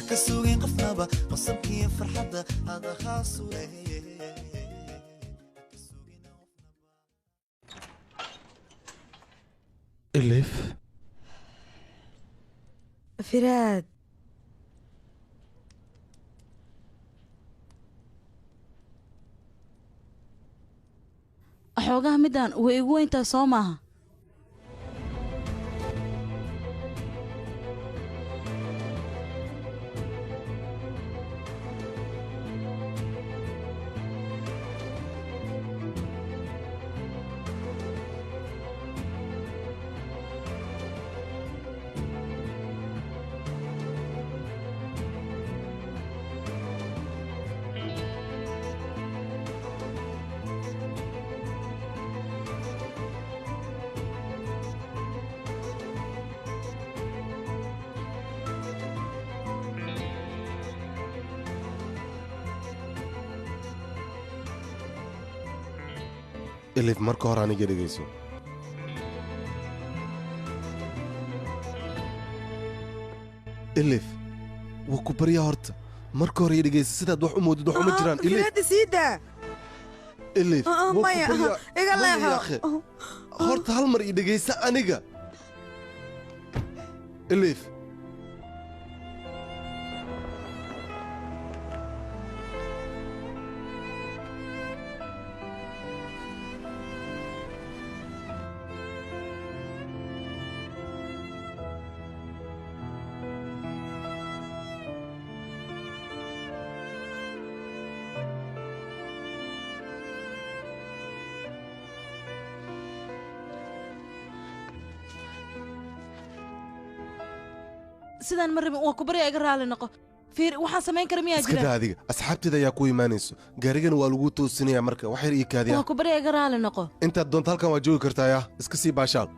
Ka sugin qofnaba qosolkiiyo farxadda hada khaas u leh. Elif. Firaad. Xoogaha midaan way igu weyntaa, soo maaha? Elif, marka hore aniga dhegayso. Elif, waa ku baryaa, horta marka hore i dhegayso. Sidaad wax u moodid wax uma jiraan, Elif. Firaad, sii daa. Elif, waa ku maya, baryaa. Iga Maya, leexo. Yaakhe. Horta hal mar i dhegaysa aniga, Elif. Sidaan ma rabin, waa ku baryaa, iga raali noqo. Fiir, waxaan samayn kara miyaa Iska jira? Daa adiga, asxaabteeda ayaa ku imaanayso, gaarigana waa lagu toosinaya. Marka wax yar ii kaadiya. Waa ku baryaa, iga raali noqo. Intaad doonto halkan waa joogi kartaa, yaa iska sii baashaal.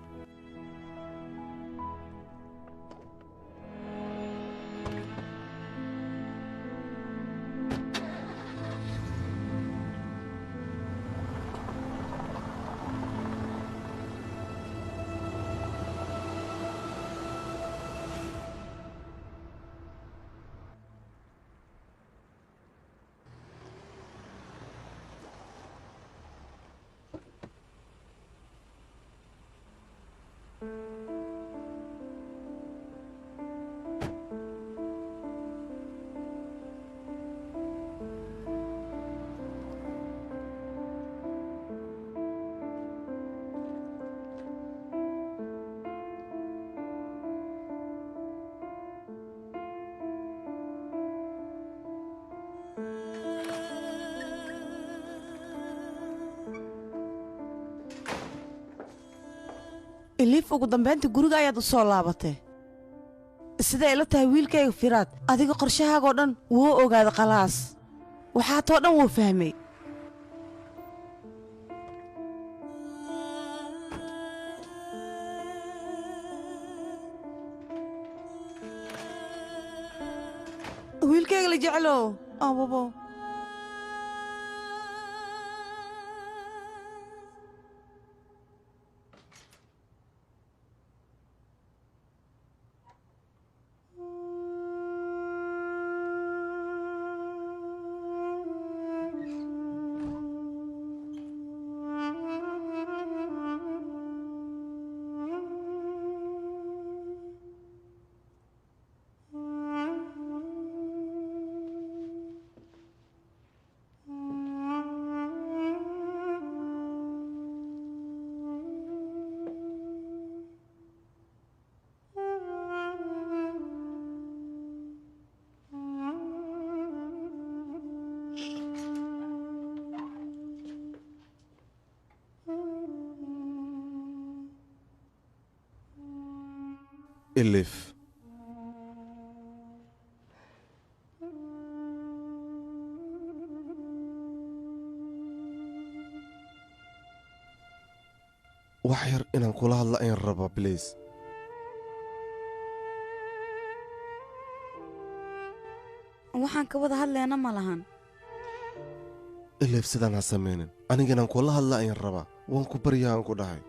Eliif, ugu dambaynta guriga ayaad u soo laabatay. Siday ila tahay, wiilkayga Firaad adiga qorshahaagoo dhan wuu ogaaday. Khalaas, waxaa too dhan wuu fahmay. Wiilkayga la jeclow, ababo. Elif. Wax yar inaan kula hadla ayaan rabaa, please. Waxaan ka wada hadlayna ma lahan. Elif, sidaan ha samaynin. Aniga inaan kula hadla ayaan rabaa. Waan ku baryaa, aan ku dhahay.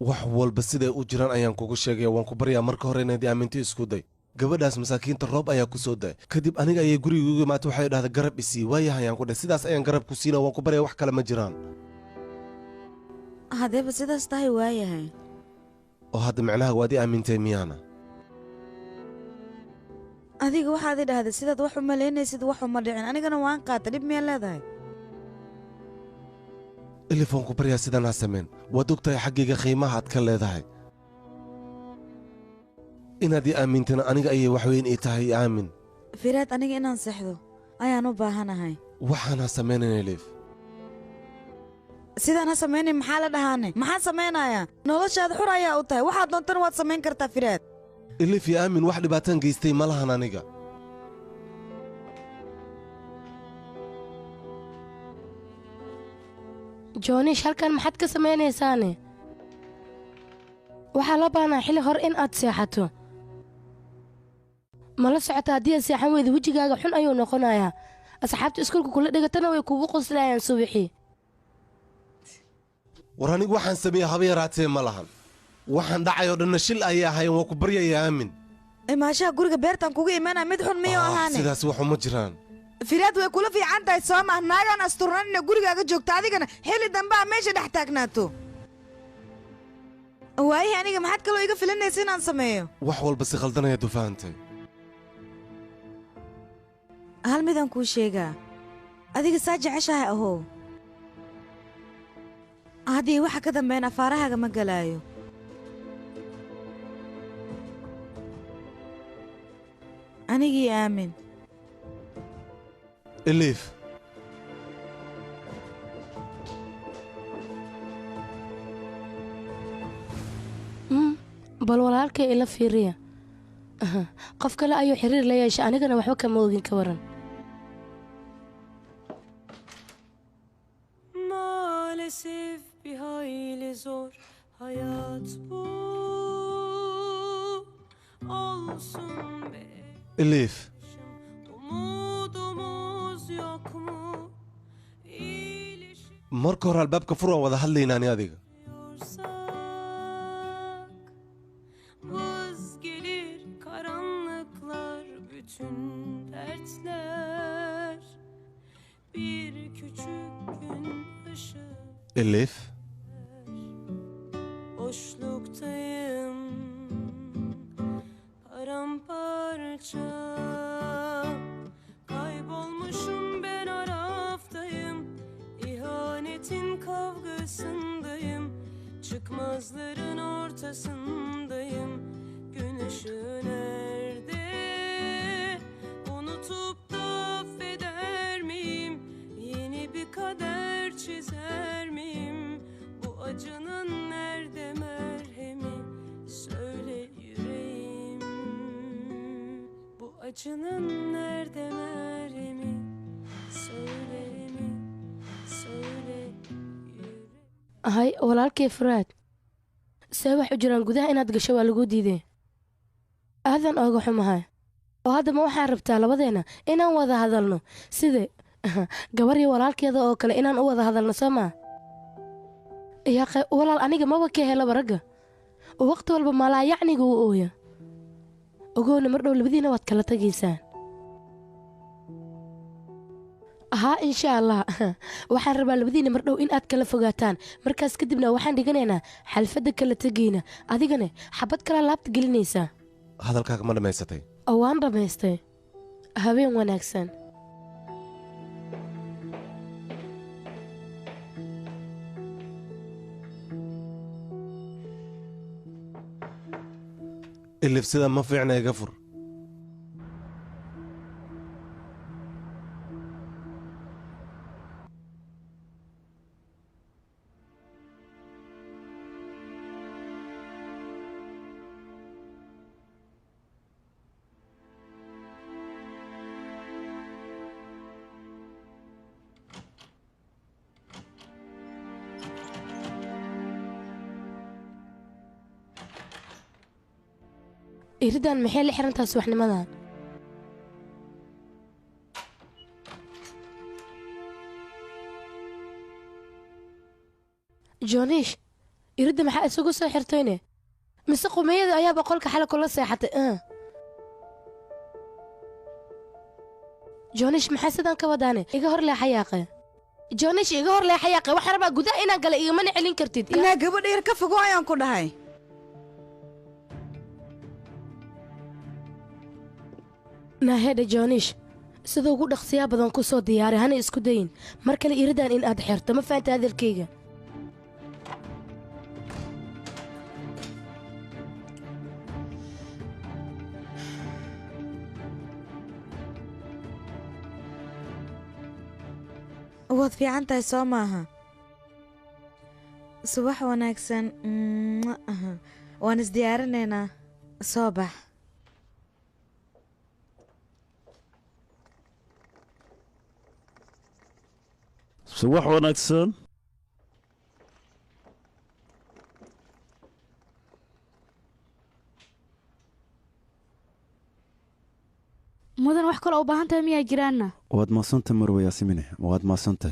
Wax walba siday u jiraan ayaan kugu sheegaya. Waan ku baryaa, marka hore inaad i aaminto isku day. Gabadhaas masaakiinta roob ayaa ku soo day, kadib aniga ayay guriga igu imaatay. Waxay dhahday garab isii. Waayahay ayaan ku dhahay, sidaas ayaan garab ku siina. Waan ku baryaa, wax kale ma jiraan. Haddeeba sidaas tahay, waayahay. Oo hadda micnaha waad i aamintay miyaana? Adiga waxaad i dhahday sidaad wax u malaynaysid wax uma dhicin, anigana waan qaata. Dhib miyaa leedahay? Elif, waan ku baryaa, sidaan ha samayn. Waad ogtahay xaggayga qiimaha aad ka leedahay. Inaad i aamintana aniga ayay wax weyn ii tahay. I aamin. Firaad, aniga inaan seexdo ayaan u baahanahay. Waxaan ha samaynan, Elif. Sidaan ha samaynin maxaa la dhahaane? Maxaan samaynayaa? Noloshaada xur ayaa u tahay, waxaad doontana waad samayn kartaa, Firaad. Elif, i aamin, wax dhibaataan geystay ma lahan aniga. Joonish, halkan maxaad ka samaynaysaane? Waxaa loo baahnaa xilli hore in aad seexato. Ma la socota haddii aad seexan weyda wejigaaga xun ayuu noqonayaa? Asxaabta iskuulka kula dhigatana way kugu qoslayaan subaxii. War anigu waxaan sameeyey haba yaraatee ma lahan. Waxaan dhacay oo dhanna shil ayay ahaayeen. Waa ku baryaya, aamin. Imaashaha guriga beertaan kugu imaanaya mid xun miyuu ahaane? Sidaas wax uma jiraan. Firaad, way kula fiican tahay soo maah naagaan asturnan inay gurigaaga joogto, adigana xilli dambe aa meesha dhex taagnaato. Waayihii, aniga maxaad kaloo iga filanaysa inaan sameeyo? Wax walba si khaldan ayaad u fahantay. Hal midaan kuu sheegaa, adiga saa jeceshahay ahow. Haddii waxa ka dambeyn afaarahaaga ma galaayo. Anigii aamin. Elif. Bal walaalkay ila fiiriya. Aha, qof kale ayuu xiriir la yeeshay, anigana waxba kama ogin. Ka waran? Maalesef bir hayli zor hayat bu. Olsun be, Elif. Umudumuz yok mu? İyileşiyorsak Marka hore albaabka fur, waan wada hadlaynaani adiga. Vız gelir karanlıklar, bütün dertler bir küçük gün ışığı. Elif. Boşluktayım, paramparça. Kaybolmuşum ben, araftayım. İhanetin kavgasındayım. Çıkmazların ortasındayım. Gün ışığı nerede? Unutup da affeder miyim? Yeni bir kader çizer miyim? Bu acının nerede merhemi? Söyle yüreğim. Bu acının nerede merhemi? Söyle mi? Söyle yüreğim. Hay, walaalkay Furaad, see wax u jiraan? Gudaha inaad gasho waa lagu diiday. Aadan ooga xumahay. Oo hadda ma waxaan rabtaa labadeenna inaan wada hadalno sida gabar iyo walaalkeeda oo kale, inaan u wada hadalno soo maa? Yaaqe walaal, aniga maba ka helaba ragga waqti walba maalaa yacniga u ooya. Ogoona, mar dhow labadiina waad kala tegaysaan. Haa, insha Allah. Waxaan rabaa labadiina mar dhow in aad kala fogaataan. Markaas kadibna waxaan dhiganaynaa xalfadda kala tegayna, adigana xabad kalaa laabta gelinaysaa. Hadalkaaga ma dhammaysatay? Oo waan dhammaystay. Habeen wanaagsan. Elif, sidaa ma fiicna, iga fur. Iridan maxay la xirantahay subaxnimadan? Jonish, Iridda maxaa isugu soo xirtayne? Mise qumeyada ayaa boqolka xala kula seexatay? Joonish, maxaa sidaan ka wadaane? Iga hor leexayaaqe. Joonish, iga hor leexayaaqe. Waxaan rabaa gudaha inaan gala, igamana celin kartid. Naa gabadha yar ka fogo ayaan ku dhahay. Naahedha Joonish, sida ugu dhaqsiyaa badan ku soo diyaaray, hana isku dayin mar kale iridan in aad xirto. Ma fahanta hadalkayga? Waad fiican tahay soo maaha? Subax wanaagsan. Waan isdiyaarinaynaa, soo bax. Subax wanaagsan. Mudan, wax kaloo u baahan tahay miyaa jiraanna? Waad maasanta, Marwe Yaasimine, waad maasanta.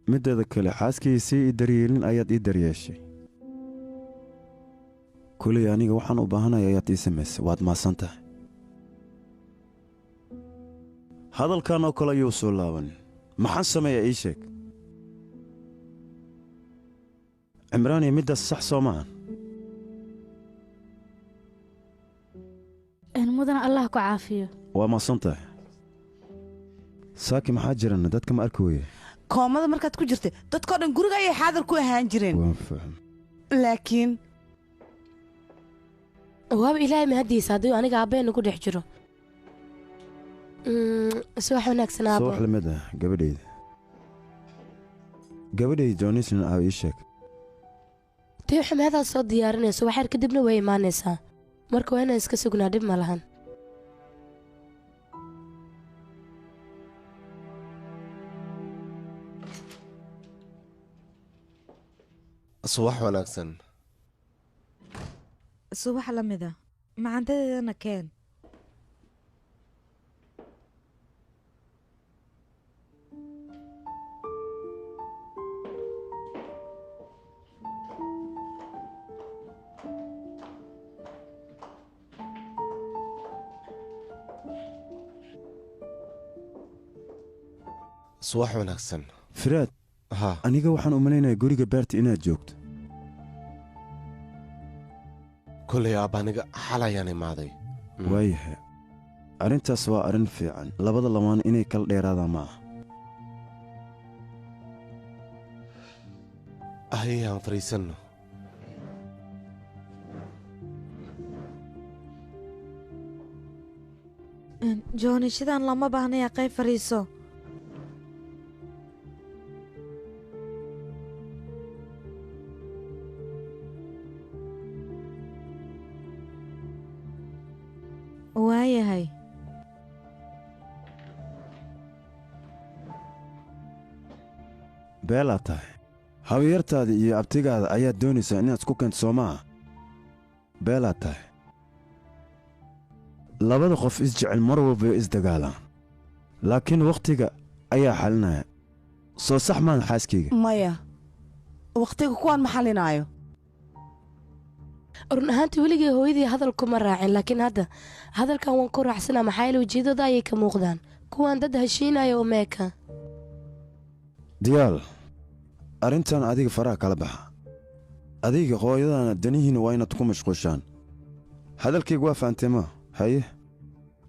Mideeda kale, xaaskiisii i daryeelin ayaad ii daryeeshay. Kuley aniga waxaan u baahanaya ayaad ii samaysay. Waad maasantahay. Hadalkan oo kale ayuu soo laaban. Maxaan sameeyaa, ii sheeg Cimraani, middaas sax soo maahan? Mudan, Allah ku caafiyo. Waa maasan tahay. Saaki, maxaa jiran? Dadka ma arki weye. Koomada markaad ku jirtay, dadkoo dhan guriga ayay xaadir ku ahaan jireen. Waan faham. Laakiin waaba Ilaahay mahadiisa haddii aniga aabbeena ku dhex jiro. Subax wanaagsan, aabbo. Subax lamid ah, gabadhayda. Gabadhayda Jonisna aa, ii sheeg. Tii xumeedaad soo diyaarinayso waxyar kadibna way imaanaysaa. Marka waa inaan iska sugnaa, dhib ma lahan. Subax wanaagsan. Subax la mida. Macantadeedana keen. Subax wanaagsan. Firaad. Ha. Aniga waxaan u malaynayaa guriga beerta inaad joogto. Kolay aabba, aniga xalayaan imaaday. Waayahay, arrintaas waa arrin fiican. Labada lamaan inay kala dheeraadaan ma aha. Haye, aan fadhiisanno. Jooni, sidaan looma baahnaya. Qayb fadhiiso. Waayahay. Beelaa tahay. Habayartaada iyo abtigaada ayaad doonaysaa inaad isku keento, soo maaha? Beelaa tahay. Labada qof isjecel mar walba way isdagaalaan, laakiin wakhtiga ayaa xalinaya. Soo sax maan, xaaskayga? Maya, wakhtiga kuwaan ma xalinaayo. Run ahaantii weligay hooyadii hadal kuma raacin, laakiin hadda hadalkan waan ku raacsanaa. Maxaa yeele ujeedada ayay ka muuqdaan kuwaan dad heshiinaya umeeka. Diyaal, arrintan adiga faraha kala baxa. Adiga hooyadana danihiinna waa inaad ku mashquushaan. Hadalkayga waa fahantay ma? Haye,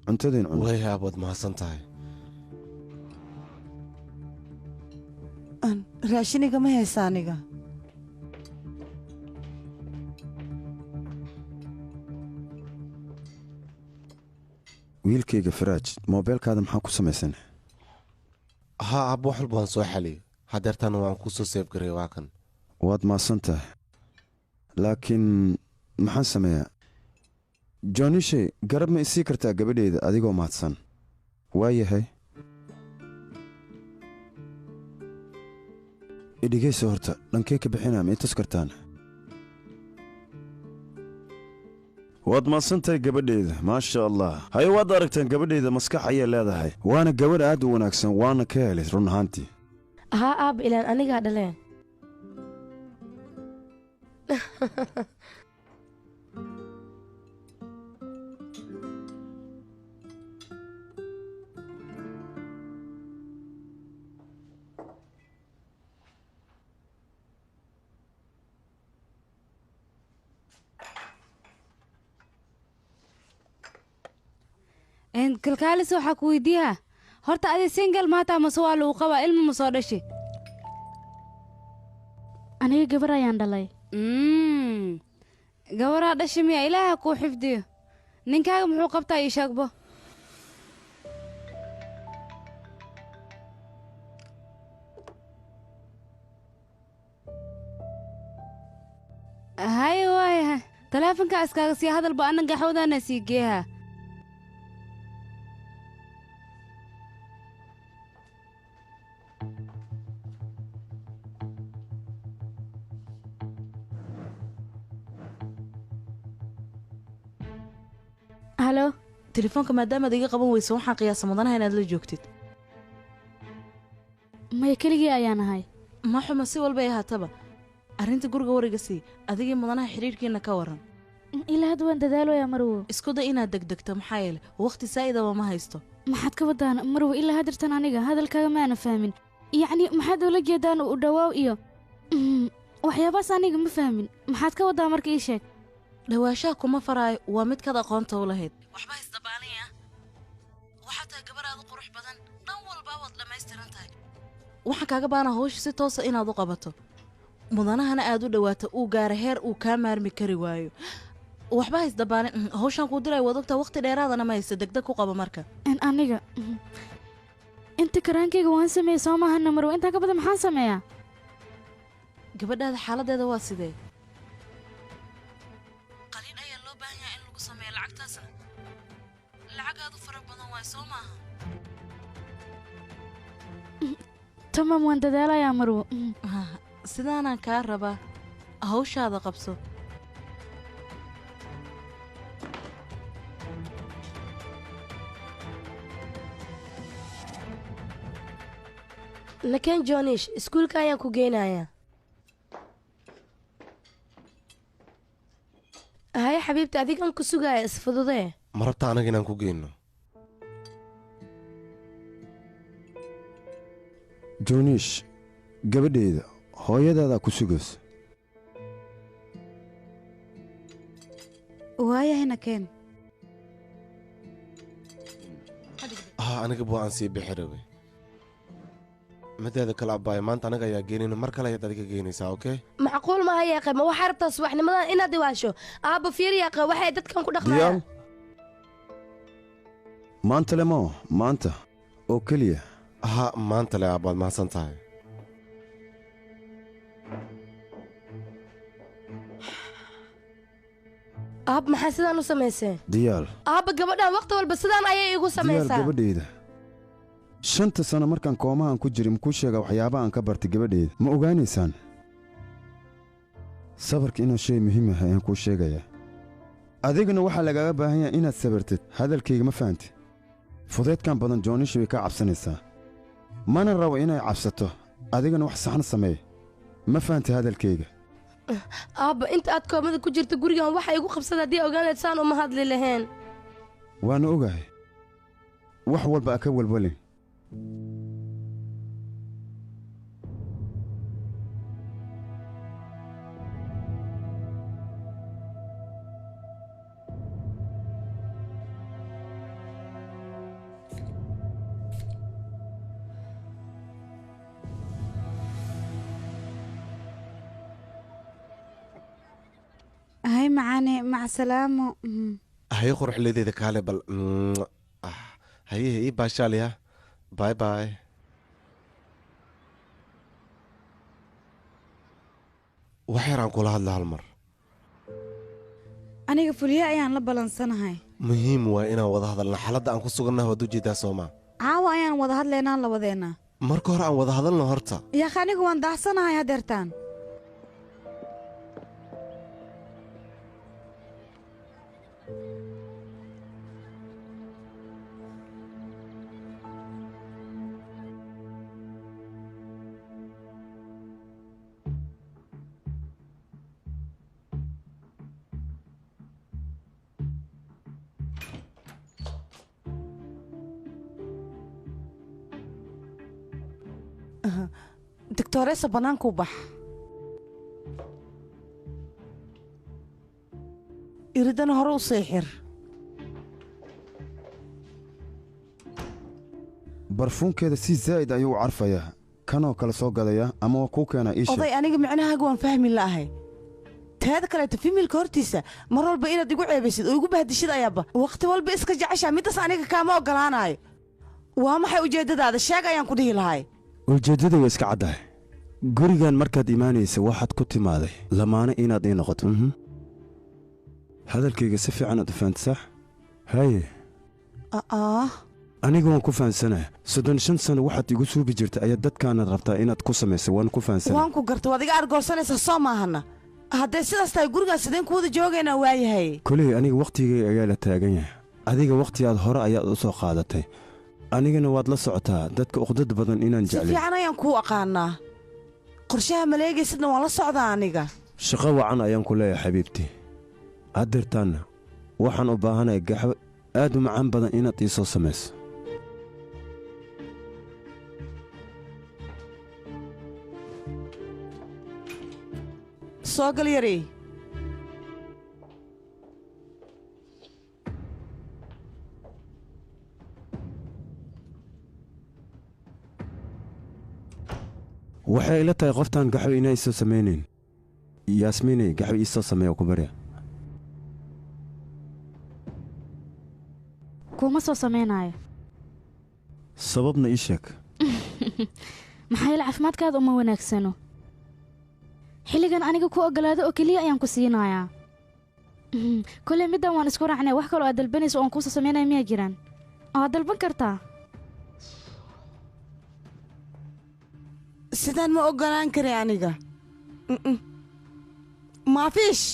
cuntadiin cun. Way aab, waad mahadsan tahay. Raashiniga ma haysa aniga. Wiilkayga Faraaj, moobeelkaada maxaa ku samaysan? Haa aab, wax walba waan soo xaliyey. Hadeertaana waan kuu soo seef garay, waa kan. Waad mahadsan tahay, laakiin maxaan sameeyaa? Jonishay, garab ma isii kartaa gabadhayda adigoo mahadsan? Waa yahay. Idhigaysa horta, dhankee ka bixinaa, ma i tus kartaan? Waad mahadsan tahay gabadhayda, maasha Allah. Haye, waad aragtaan, gabadhayda maskax ayay leedahay, waana gabadh aad u wanaagsan, waana ka helay run ahaantii. Haa aab, ilaan anigaa dhaleen. Kalkaalis waxaa ku weydiiyaa horta adi single maata mase waa lagu qabaa ilma ma soo dhashay? Aniga gabar ayaan dhalay. Gabaraa dhashay miya? Ilaaha kuu xifdiyo. Ninkaaga muxuu qabtaa ii sheegbo? Haye waaya, taleefonka iskaaga sii hadalba, anna gaxwadaana sii geeha. Halo, telefoonka maadaamaad iga qaban weyso waxaan qiyaasa mudanaha inaad la joogtid. Maya, keligii ayaan ahay. Ma xuma, si walbay ahaataba arrinta guriga wariga sii, adigii mudanaha xidhiidhkiina ka waran. Ilaa hadda waan dadaaloyaa Marwo. Isku day inaad degdegto, maxaa yeele waqti saa'idaba ma haysto. Maxaad ka wadaan Marwo? Ilaa haddirtan aniga hadalkaaga maana fahmin. Yacni maxaad ula jeedaan u dhawaaw iyo waxyaabahaas aniga ma fahmin. Maxaad ka wadaa marka ii sheeg? Dhawaashaha kuma faraayo, waa midkaad aqoonta u lahayd. Waxba haysdabaalanya, waxaa tahay gabar aad u qurux badan, dhan walba waad dhammaystiran tahay. Waxaan kaaga baanaa hawsha si toosa inaad u qabato, mudanahana aad u dhawaato, uu gaara heer uu kaa maarmi kari waayo. Waxba haysdabaalin, hawshaan kuu dirayo waad ogtaa, waqti dheeraadana ma haysta, degdeg ku qabo marka. Aniga inta karaankayga waan sameeyey soo maahana Marwo, intaan ka badan maxaan sameeyaa? Gabadhaada xaaladdeeda waa sidee? Qaliin ayaa loo baahan yahay in lagu sameeyo, lacagtaasna lacag aad u fara badan waay soo maaha? Tamaam, waan dadaalayaa Marwo. Sidaanaan kaa rabaa, hawshaada qabso. Nakeen Jonish, iskuulka ayaan ku geynayaa. Haye xabiibti, adigan ku sugaaya, isfududee. Ma rabta anaga inaan ku geyno? Jonish gabadhayda, hooyadaadaa ku sugaysa. Waayahayna keen. Aniga buu aan sii bixi rabay. Mideeda kale abbaaya, maanta anaga ayaa geynayna, mar kale ayaad adiga geynaysaa, okay? Macquul maaha yaaqe, ma waxaa rabtaa subaxnimadan inaad diwaasho? Aabba fiir yaaqe, waxay dadkan ku dhaqmayaan. Diyaal maanta le moo, maanta oo keliya. Ha, maanta le aabbaad mahadsan tahay. Aabba maxaa sidaan u samaysay? Diyaal. Aabba gabadhan waqti walba sidaan ayay igu Diyaal samaysaa. Gabadhayda, 5 sano markaan koomahan ku jiray makuu sheegaa waxyaabaha aan ka bartay gabadhayda? Ma ogaanaysaan sabarka inuu shay muhiim ah ayaan kuu sheegayaa. Adigana waxaa lagaaga baahan yahay inaad sabartid. Hadalkayga ma fahantid? Fudeydkan badan Joonisha way kaa cabsanaysaa, mana rabo inay cabsato. Adigana wax saxan sameey. Ma fahantid hadalkayga? Aabba inta aad koomada ku jirta gurigan waxa igu qabsada haddii ogaanayd saan uma hadli lahayn. Waana ogahay, wax walba a ka walwalin. Hay macaane, mac salaamo. Haye quruxleedeeda, kaale bal. Hayehe ii baashaaliya. Bye bye. Wax yaraan kula hadla hal mar. Aniga fuliye ayaan la balansanahay. Muhiim waa inaan wada hadalna, xaaladda aan ku sugannahay waad u jeedaa soomaa? Caawa ayaan wada hadlaynaa labadeena. Marka hore aan wada hadalno horta. Yaakh, anigu waan daaxsanahay hadeertaan. Doctoresa bannaankuu bax. Iridana hore u sii xir. Barfuunkeeda si zaa'id ayuu u carfayaa. Kanoo kale soo gadaya ama waa kuu keenaa ii sheeg. Oday, aniga micnahaaga waan fahmi la'ahay. Teeda kaleeto familka hortiisa mar walba inaad igu ceebaysid oo igu bahdishid ayaaba waqti walba iska jeceshaa, middaas aniga kaama ogolaanayo. Waa maxay ujeeddadaada? Sheeg ayaan ku dhihi lahay. Ujeeddada waa iska caddahay. Gurigan markaad imaanaysa waxaad ku timaaday lamaane inaad ii noqoto. Hadalkayga si fiican aad u fahanti, sax? Haye. Aa. Aniga waan ku fahansanahay. 35 sano waxaad igu suubi jirtay ayaa dadkaanaad rabtaa inaad ku samaysay. Waan ku fahansanahay. Waan ku gartay, waad iga argoosanaysaa soo maahana? Hadday sidaas tahay gurigaas sideen ku wada joogaynaa waayahay? Koley aniga wakhtigay ayaa la taagan yahay. Adiga wakhtigaad hore ayaad u soo qaadatay. Anigana waad la socotaa dadka uqdad badan inaan Si jeclay. fiican ayaan kuu aqaanaa. Qorshaha maleegaysidna waan la socdaa aniga. Shaqo wacan ayaan ku leeyahay xabiibtii. Haddeertaanna waxaan u baahanahay gaxwo aad u macaan badan inaad ii soo samayso. Soo gal yarey. Waxay ila tahay qoftaan gaxwo inay soo samaynayn. Yaasmiinay, gaxwo ii soo sameeya ku barya. Kuma soo samaynayo. Sababna ii sheeg. Maxaa yeele caafimaadkaada uma wanaagsano. Xilligan aniga ku ogolaado oo keliya ayaan ku siinayaa. Kolley middan waan isku raacnay. Wax kaloo aad dalbanayso oon kuusoo samaynaya miyaa jiraan? Waad dalban kartaa. Sidaan ma ogolaan kari aniga. Mm-mm. Maafiish.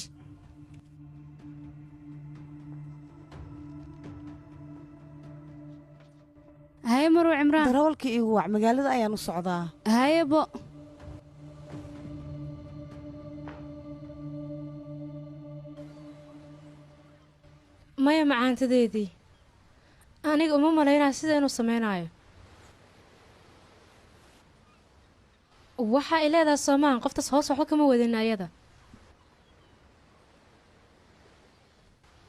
Haye Marwo Cimraan. Darawalka iigu wac, magaalada ayaan u socdaa. Haye bo. Maya macaantadeedii, aniga uma malaynaya sida inuu samaynayo. Waxa ay leedahay soomaan qoftaas hoos waxba kama wadin ayada.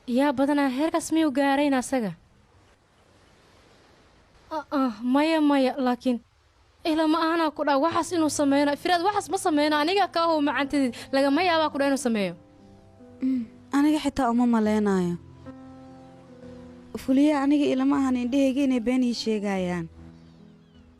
Yaa badanaa heerkaas miyuu gaarayn asaga? Maya maya, laakiin ila ma ahanaa ku dhaa waxaas inuu sameyno. Firaad waxaas ma sameyno, aniga ka ahow macaantadeed, lagama yaabaa ku dhaa inuu sameeyo. Aniga xitaa uma maleynayo fuliya. Aniga ilama ahan indhahayga inay been ii sheegayaan.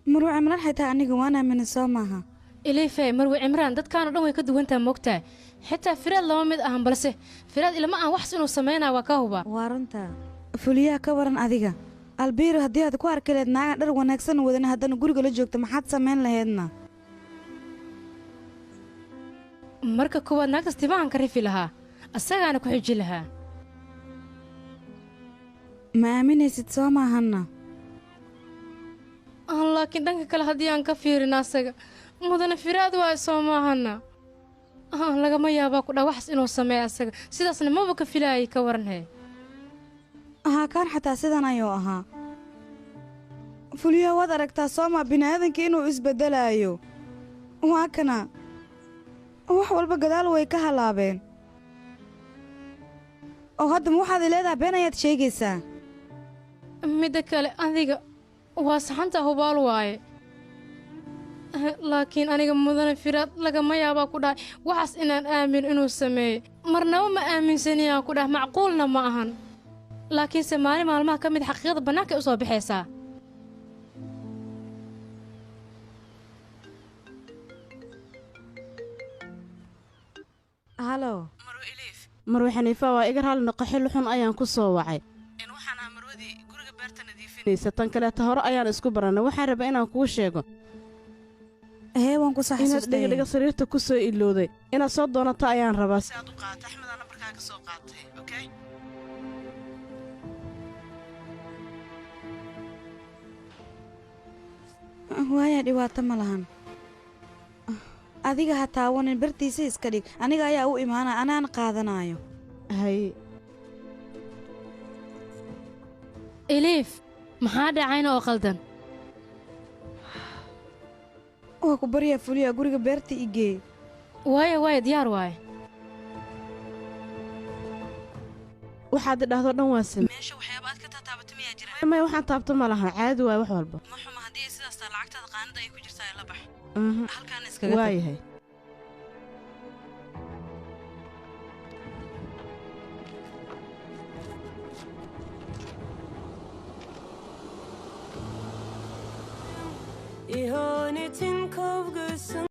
Marwo Cimraan xitaa aniga waan aamina soo maaha? Ilife, Marwe Cimraan dadkaanoo dhan way ka duwantaha moogtahay. Xitaa Firaad lama mid ahan, balse Firaad ilama ahan waxas inuu sameynaa, waa ka hubaa. Waa runta fuliyaha. Ka waran adiga Albiiro, haddii aad ku arki lahayd naagan dhar wanaagsan wadan haddana guriga la joogto, maxaad samayn lahaydna? Marka koowaad naagtaas timahan ka rifi lahaa, asagaana ku xiji lahaa. Ma aaminaysid soo maahanna? Laakiin dhanka kale haddii aan ka fiirin asaga mudane Firaad waayo soo maahana? Lagama yaabaa ku dhaa waxas inuu sameeyo asaga, sidaasna maba ka filaayay. Ka waran hee? Ahaa, kaan xataa sidan ayuu ahaa fuliyaha. Waad aragtaa soomaa bini'aadanka inuu isbeddelaayo? Waa kana wax walba gadaal way ka halaabeen. Oo haddama waxaad leedahay been ayaad sheegaysaa? Midda kale adiga waa saxanta, hubaal waaye, laakiin aniga mudane Firaad lagama yaabaa ku dhahay waxaas inaan aamin inuu sameeyo. Marnaba ma aaminsaniyaan ku dhahay, macquulna ma ahan. Laakiinse maalin maalmaha ka mid xaqiiqada bannaankay u soo baxaysaa. Halo. Marwe Xaniifa, waa iga raalli noqo, xilli xun ayaan ku soo wacay. Waxaan ahaa marwadii guriga beerta nadiifinaysa. Tan kaleeta hore ayaan isku barannay. Waxaan rabaa inaan kuu sheego Hee, waan ku soo inaad xasuustay. Dhegdhega sariirta ku soo ilowday inaad soo doonato ayaan rabaa si aad u qaadato. Axmedaa nambarkaa ka soo qaatay, okay? Waaya, dhibaato ma lahan. Adiga ha taawanin, bartiisa iska dhig. Aniga ayaa u imaana, anaan qaadanaayo. Haye. Eliif, maxaa dhacayna oo qaldan? Waa ku baryaa Fuliya, guriga beerta i geey. Waaye waaye, diyaar waaye. Waxaad idhaahdo dhan waa same. Meesha waxyaaba aad ka taataabato miyaa jira? Maya, waxaan taabto ma lahan, caadi waay wax walba. Ma xuma haddii ay sidaas tahay, lacagtaada qaanada ay ku jirtaa ee la bax. Halkaana iskaga tag. Waayahay. İhanetin kavgasında.